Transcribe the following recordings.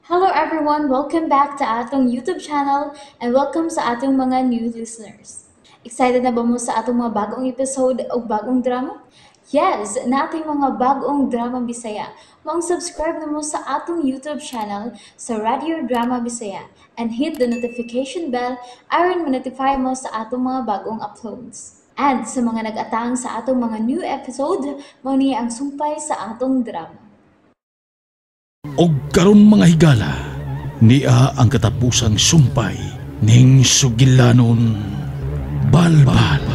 Hello everyone! Welcome back to atong YouTube channel and welcome sa atong mga new listeners. Excited na ba mo sa atong mga bagong episode o bagong drama? Yes! Nating mga bagong drama Bisaya. Maong subscribe na mo sa atong YouTube channel sa Radio Drama Bisaya and hit the notification bell aron ma-notify mo sa atong mga bagong uploads. And sa mga nag-atang sa atong mga new episode, mao ni ang sumpay sa atong drama. Og karon mga higala, niya ang katapusang sumpay ning sugilanon Balbal.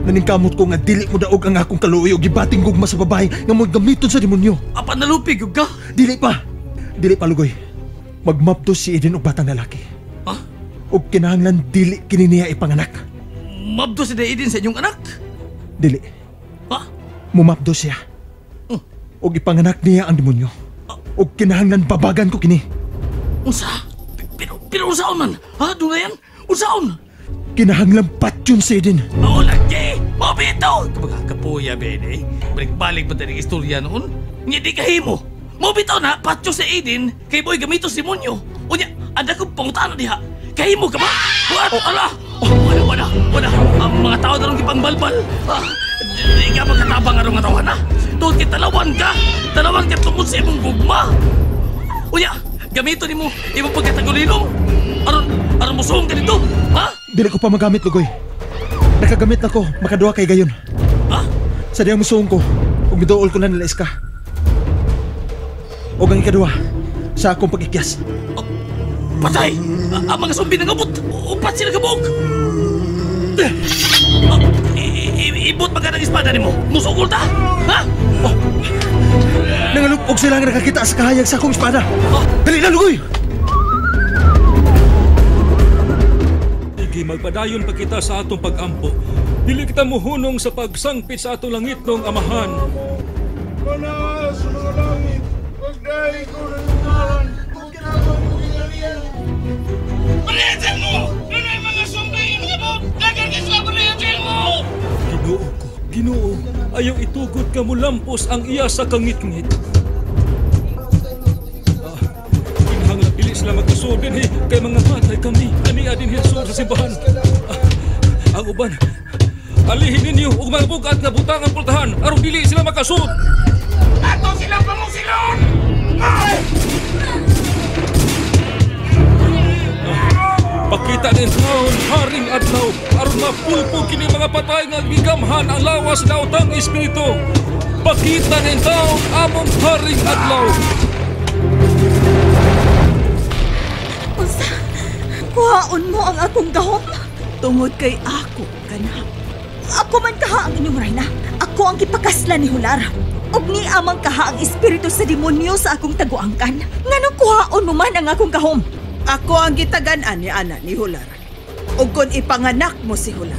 Naningkamot ko nga dili mo daog ang akong kaluoy og gibating gugma sa babae nga mo gamiton sa demonyo. Apan nalupig og ka? Dili pa. Dili pa, Lugoy. Magmapdos si Eden og batang lalaki. Ha? Og kinahanglan dili kini niya ipanganak. Mabdos si Eden sa inyong anak? Dili. Ha? Mumapdos siya. Og ipanganak niya ang demonyo. Og kinahanglan babagan ko kini. Unsa? Pero unsaon man? Ha, Dulayan? Unsaon? Kinahanglan patyon si Eden. Oo, lagi! Mabitaw! Kabaga, kapuya, bene. Balik-balik pa tayo ng istorya noon. Hindi kahimo. Mabitaw na, patyo si Eden, kay boy gamito si demonyo. Unya, anda kong pangutana diha. Kahimo ka ba? What? Ala! Wala, wala, wala. Ang mga tao na rin ipangbalbal. Di ka magkatabang arong nga tawana. Tungod kay talawan ka. Talawan ka tungod sa imong gugma. Unya, gamito nimo imong pagkatagulinom. Aron musuong ka dito. Ha? Dili ko pa magamit, Lugoy. Nakagamit na ko, makaduha kay gayon. Ha? Sa diyang musuong ko, ug miduol ko na nila iska. Og ang ikaduha, sa akong pag-ikyas. Oh, patay! Ang mga zombie nangabot! Upat sila kabog! Ibot pa ka ng espada nimo! Musugol ta! Ha? Oh. Nangalupog sila nga nakakita sa kahayag sa akong espada! Oh. Dali na, Lugoy! Sige, magpadayon pa kita sa atong pag-ampo. Dili kita muhunong sa pagsangpit sa atong langitnong amahan. Mana sa mga langit, pagdahi ko ng ngalan, kung kinabang ko kinalian. Palitan mo! Ano yung mga zombie yung mga bog? Dagan ka sila palitan mo! Ginoo ko, Ginoo, ayaw itugot ka mulampos ang iya sa kangitngit. Kinahanglan dili sila magkasod din kay mga patay kami. Ania din sa simbahan. Ang uban, alihin ninyo og mga bugat nga butang ang pultahan aron dili sila makasud. Ato sila pamusilon! Pakita ni taon haring adlaw aron mapulpo kini mga patay nga gigamhan ang lawas daotang espiritu. Pakita ni taon among haring adlaw. Unsa? Kuhaon mo ang akong gahom? Tungod kay ako kana. Ako man kaha ang inyong rayna. Ako ang gipakasla ni Hular. Ug ni amang kaha ang espiritu sa demonyo sa akong taguangkan. Nganong kuhaon mo man ang akong gahom? Ako ang gitagan-an ni ana ni Hular. Ug kon ipanganak mo si Hular,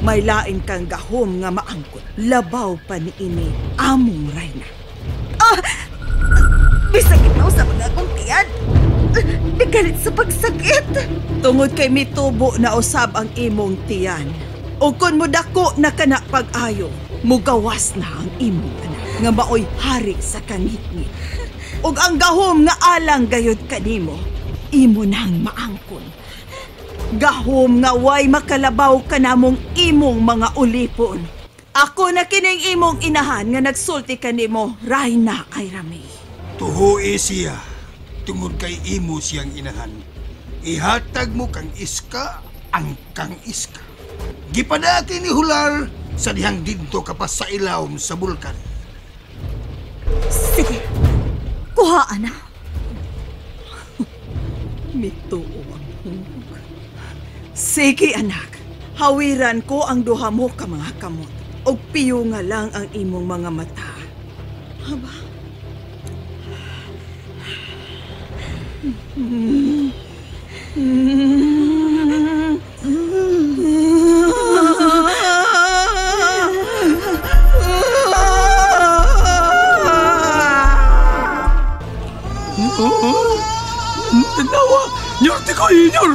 may lain kang gahom nga maangkon. Labaw pa ni ini among rayna. Ah! Bisag itaw sa mga akong tiyan. Nagalit sa pagsakit. Tungod kay mitubo na usab ang imong tiyan. O kon modako na kana pag-ayo, mugawas na ang imong anak nga maoy hari sa kangitngit. Ug ang gahom nga alang gayud kanimo, imo nang maangkon. Gahom nga way makalabaw kanamong imong mga ulipon. Ako na kining imong inahan nga nagsulti kanimo, Rayna ay Rami. Tuhui siya, tungod kay imo siyang inahan. Ihatag mo kang iska ang kang iska. Gipadaki ni Hular sa dihang didto ka pa sa ilawom sa bulkan. Sige, kuhaan na. Mituo ang hungog. Sige anak, hawiran ko ang duha mo ka mga kamot. Og piyo nga lang ang imong mga mata. Haba? Tanawa! Nyor tikoy! Nyor!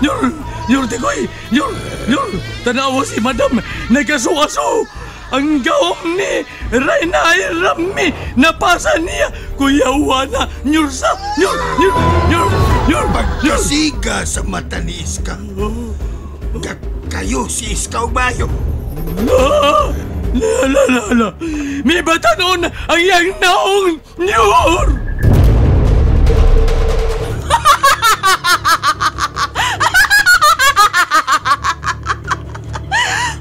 Nyor! Nyor tikoy! Nyor! Nyor! Tanawa si Madam! Nagkaso-aso! Ang gahom ni Reyna Rami napasa niya Kuya Juana Nyursa Nyur Nyur Nyur Nyur. Pagkasiga sa mata ni Iska. Kayo si Iska Ubayo. La la la la. May batanon ang iyang naong Nyur.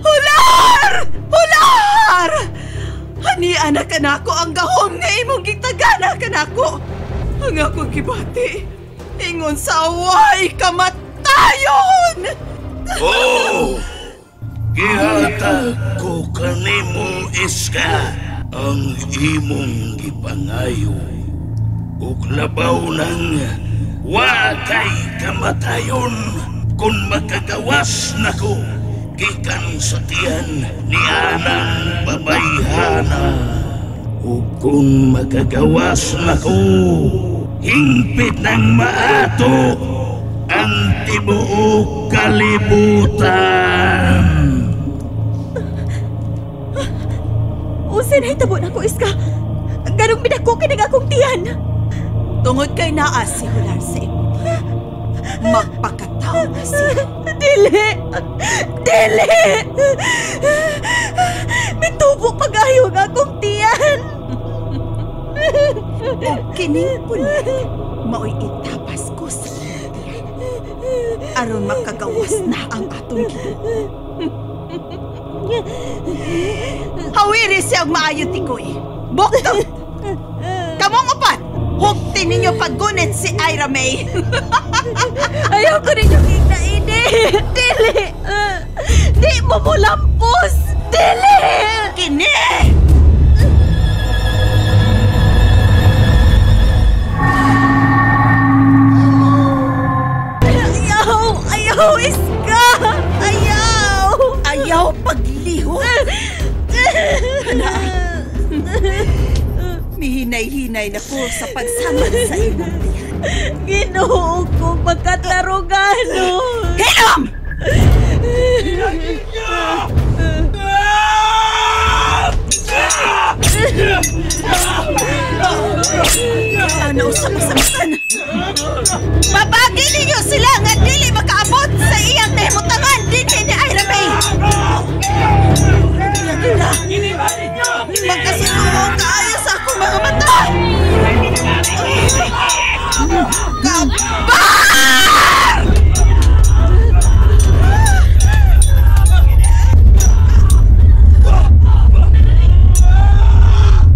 Hular! Hular! Hani anak kanako ang gahom nga imong gitagana kanako. Ang akong gibati, ingon sa away kamatayon! Oh! Gihatag ko kanimo Iska ang imong gipangayo. Ug labaw nang wa kay kamatayon kung makagawas nako gikan sa tiyan ni anang babayhana. O kung makagawas nako, hingpit ng maato ang tibuok kalibutan. Usin ay tabo na ko, Iska. Ganong bidako kining akong tiyan. Tungod kay naa si Hular sa imong tiyan, magpakataw na siya. Dili! Dili! Mitubo pag-ayo ang akong tiyan. O kining pulit, mao'y itapas ko sa imong tiyan. Aron makagawas na ang atong Ginoo. Hawiri siya ang maayo tikoy. Buktot! Kamong upat! Hugti ninyo paggunit si Ira May. Ayaw ko ninyo kinaini. Dili! Di mo mo lampos! Dili! Kini! Ayaw! Ayaw, Iska! Ayaw! Ayaw pagliho! Hanaa! Mihinay-hinay na ko sa pagsamad sa imong tiyan. Ginoo ko, magkatarugano! Hinom! Ano sa masamatan? Babagi ninyo sila nga dili makaabot sa iyang nahimutangan dinhi ni Ira May! Magkasusuo kaayo sa akong mga mata! Kabar!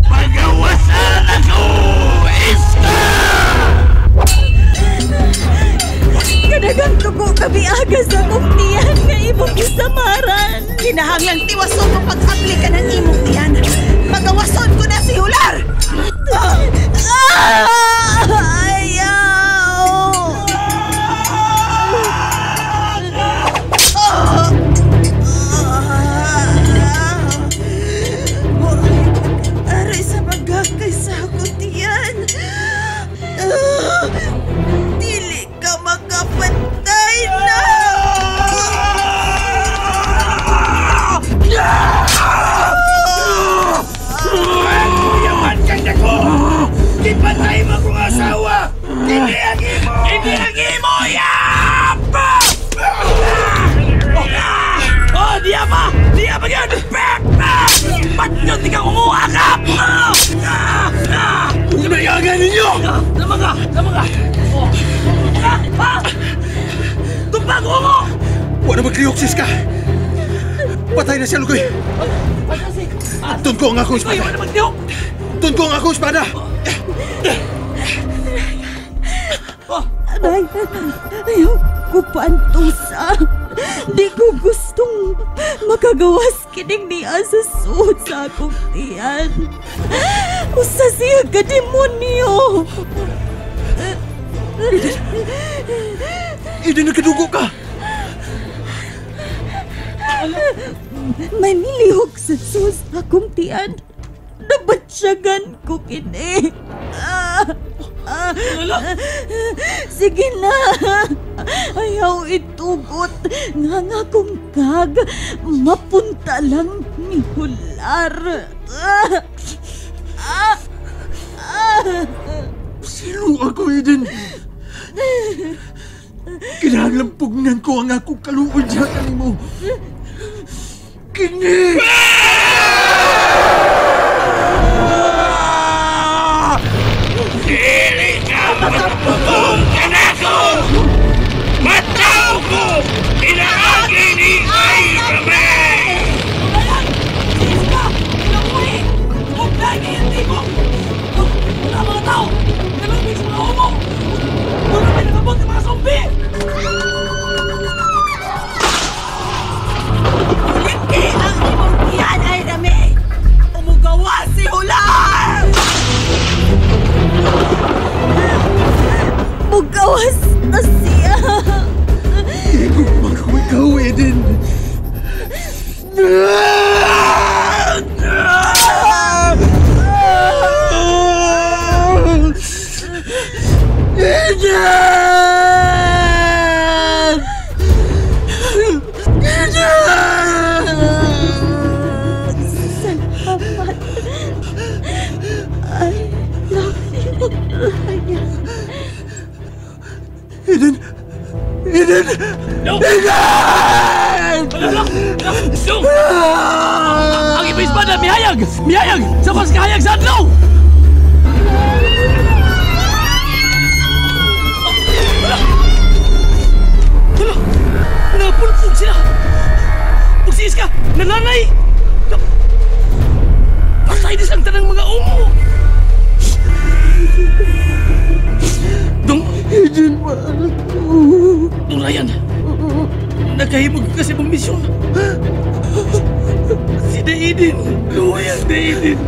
Pagawasan ako, Iska! Kadagang dugo kabiaga sa akong tiyan nga imong gisamaran. Kinahanglang tiwason ko pag-abli ka ng imong tiyan. Pagawason ko na si Hular! Ayaw! Aray sa magakay sa akong tiyan. Dili ka makapatay na! Yaman kang dako! Gipatay mo kong asawa! Hindi ang imo! Hindi ang imo! Yap! Oh, diya pa! Diya pa yun! Ba't yun? Di ka kumuha ka! Kumayagan ninyo! Tama ka! Tama ka! Tumpag mo! Wala maglihok, Siska! Patay na siya, Lugoy! Doon ko ang akong espada! Doon ko ang akong espada! Aray, ayaw ko pantusa. Di ko gustong makagawas kining niya sa suot sa akong tiyan. Usa siya ka demonyo! Eden! Eden, nagkadugo ka! May milihok sa sus akong tiyan. Nabatsyagan ko kini. Sige na. Ayaw itugot. Nga nga kong kag. Mapunta lang ni Hular. Sino ako, Eden? Kinahanglan pugnan ko ang akong kaluoy diha kanimo. Kini! Dili ka mataputong kanako! Mataw ko! Pinaagi ni Ay Ramay! Ayan! Iska! Nabuhi! Huwag lagi hindi mo! Wala mga tao! Nalubig sa mga homo! Doon na pinakabot ng mga zombie! Ulipi ang imong tiyan ay rami! Umugawa si Hular! Mugawas na siya! Igugma ko ikaw, Eden! Eden! Eden! Salamat. I love you, Ryan. Eden! Eden! No! Eden! No! Ang ibang espada! Mihayag! Mihayag! Sa mas kahayag sa adlaw! Hala! Hala! Napulpog sila! Ug si Iska! Nananay! Patay dis ang tanang mga umo! Dong! Eden, mahal ko! Dong Ryan! Nakahimog kasi mong misyon! Si Daiden! Luhay ang Daiden!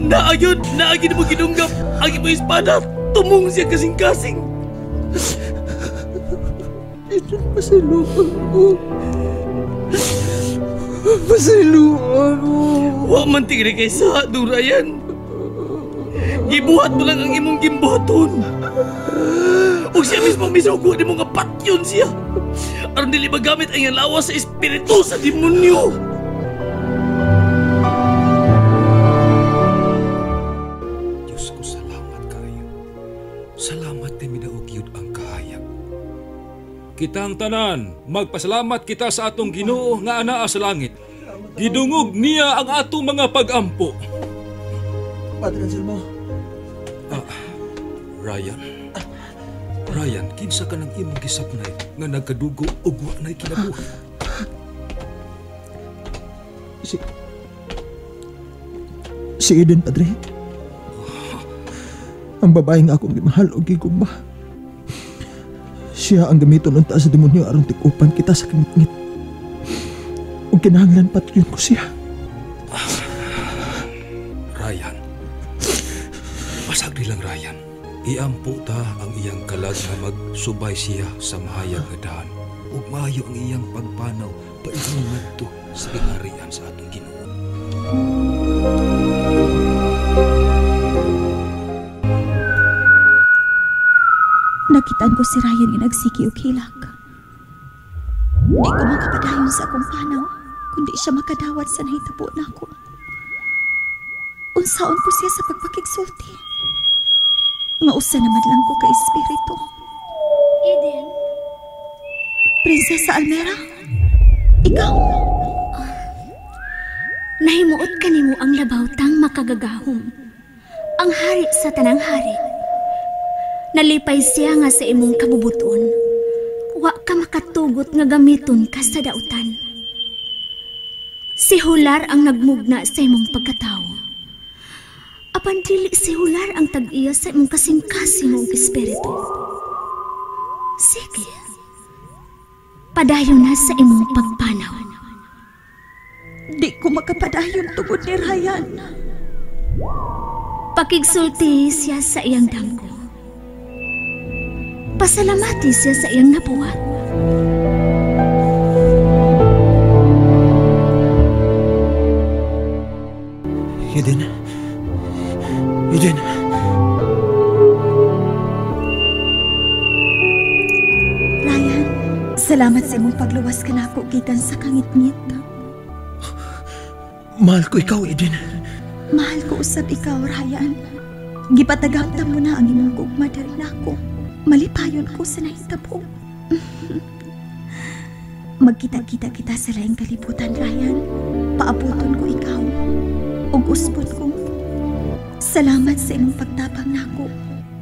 Naagyon! Naagyon mo ginunggap! Ang imong espada! Tumong siya kasing-kasing! Eden, pasayloan ko! Pasayloan ko! Wa man tingri kay sa, Dong Ryan! Gibuhat mo lang ang imong gimbuhaton! Ug siya mismo misugo ni mo nga patyon siya! Aron dili magamit ang iyang lawas sa espiritu sa demonyo! Diyos ko, salamat kayo. Salamat kay midaog yun ang kahayag. Kitang tanan, magpasalamat kita sa atong Ginoo nga anaa sa langit. Gidungog niya ang atong mga pagampo. Padre Anselmo. Ryan. Ryan, kinsa ka ng imong gisapnay nga nagkadugo ug wa nay kinabuhi? Si Eden, Padre. Ang babae nga akong gimahal og gigugma. Siya ang gamiton unta sa demonyo aron tikupan kita sa kangitngit. Ug kinahanglan patyon ko siya. Ryan. Pasagdi lang, Ryan. Iampo ta ang iyang kalag nga magsubay siya sa mahayag nga daan. Ug maayo ang iyang pagpanaw paingon ngadto sa gingharian sa atong Ginoo. Nakitaan ko si Ryan nga nagsiki og hilak. Di ko makapadayon sa akong panaw, kundi siya makadawat sa nahitabo nako. Unsaon ko siya sa pagpakigsulti. Mausa naman lang ko kay espiritu. Eden? Prinsesa Almera? Ikaw? Nahimuot kanimo ang labaw tang makagagahom. Ang hari sa tanang hari. Nalipay siya nga sa imong kabubuton. Wa ka makatugot nga gamiton ka sa dautan. Si Hular ang nagmugna sa imong pagkatawo. Apan dili si Hular ang tag-iya sa imong kasing-kasing ug espiritu. Sige. Padayon na sa imong pagpanaw. Di ko makapadayon tungod ni Ryan. Pakigsulti siya sa iyang damgo. Pasalamati siya sa iyang nabuhat. Eden. Eden. Ryan, salamat sa imong pagluwas kanako gikan sa kangitngit. Mahal ko ikaw, Eden. Mahal ko usab ikaw, Ryan. Gipatagamtam mo na ang imong gugma diri nako. Malipayon ko sa nahitabo. Magkita-kita kita sa laing kalibutan, Ryan. Paabuton ko ikaw. Ug usbon ko. Salamat sa imong pagtabang nako.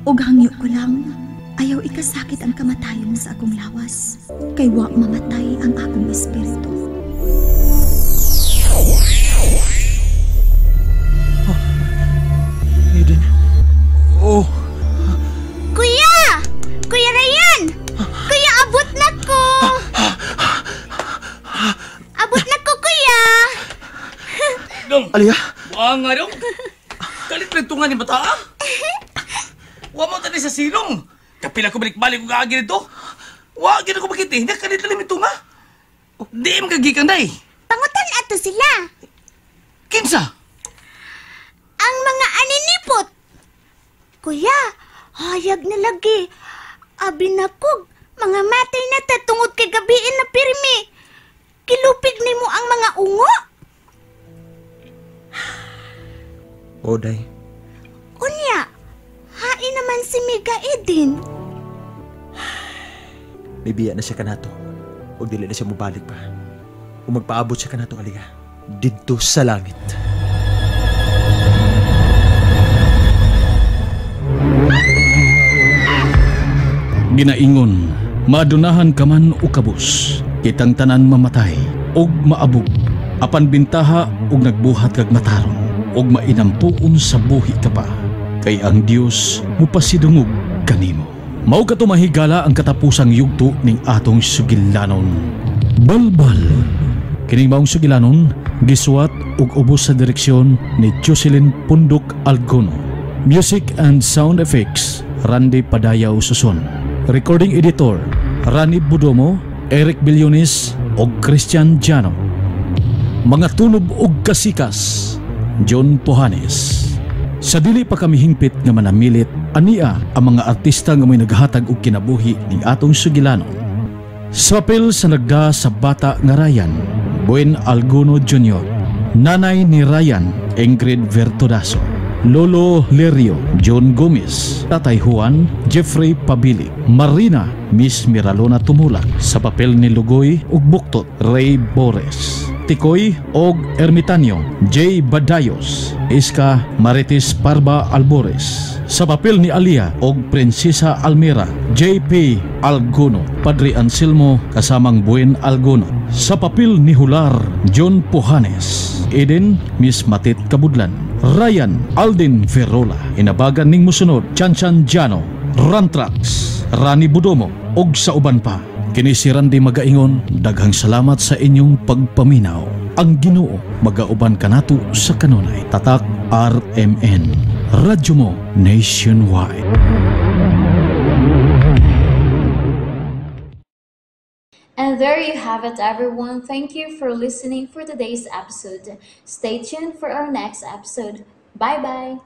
Ug hangyo ko lang, ayaw ikasakit ang kamatayon sa akong lawas. Kay wa mamatay ang akong espiritu. Oh, Eden. Oh. Kuya! Kuya Ryan! Kuya, abot na ko! Abot na ko, kuya! Dong! Aliyah! Buang nga, dong! Kalit lang tungan ni bata, ah! Wa mo tani sa silong! Kapila ko balik-balik ko kaagi nito! Wa, gina ko makita, hindi kalit lang yung tunga! Di magagikan, day! Pangutan ato sila! Kinsa? Ang mga aninipot! Kuya, hayag na lagi. Abi na kog, mga matay na ta tungod kay gabiin na pirmi. Kilupig nimo ang mga ungo. Oday. Unya, hain naman si Miga Eden. May biya na siya kanato. O dili na siya mubalik pa. O magpaabot siya kanato, Aliyah. Didto sa langit. Ginaingon, maadunahan ka man o kabus, kitang tanan mamatay og maabog, apan bintaha og nagbuhat kag mataron, og mainampuon sa buhi ka pa, kay ang Dios mupasidungog kanimo. Mao kato mahigala ang katapusang yugto ning atong sugilanon. Balbal. Kining maong sugilanon, gisuwat og ubos sa direksyon ni Jocelyn Pundok Algono. Music and sound effects, Randy Padayaw Suson. Recording editor, Rani Budomo, Eric Billones ug Christian Jano. Mga tunob ug kasikas, John Pohanes. Sa dili pa kami hingpit nga manamilit, ania ang mga artista nga may naghatag og kinabuhi ning atong sugilanon. Sa papel sa nagda sa bata nga Ryan, Buen Alguno Jr. Nanay ni Ryan, Ingrid Vertodaso. Lolo Lirio, John Gomez. Tatay Juan, Jeffrey Pabili. Marina, Miss Miralona Tumulak. Sa papel ni Lugoy ug Buktot, Ray Bores. Tikoy og Ermitanyo, J. Badayos. Iska, Marites Parba Albores. Sa papel ni Alia og Prinsesa Almira, J.P. Alguno. Padre Anselmo kasamang Buen Alguno. Sa papel ni Hular, John Pujanes. Eden, Miss Matit Kabudlan. Ryan, Alden Ferrola. Inabagan ning musunod, Chanchan Jano, Rantrax, Rani Budomo, og sa uban pa. Kini si Randy magaingon, daghang salamat sa inyong pagpaminaw. Ang Ginoo magauban kanato sa kanunay. Tatak RMN, Radyo Mo Nationwide. And there you have it, everyone. Thank you for listening for today's episode. Stay tuned for our next episode. Bye-bye.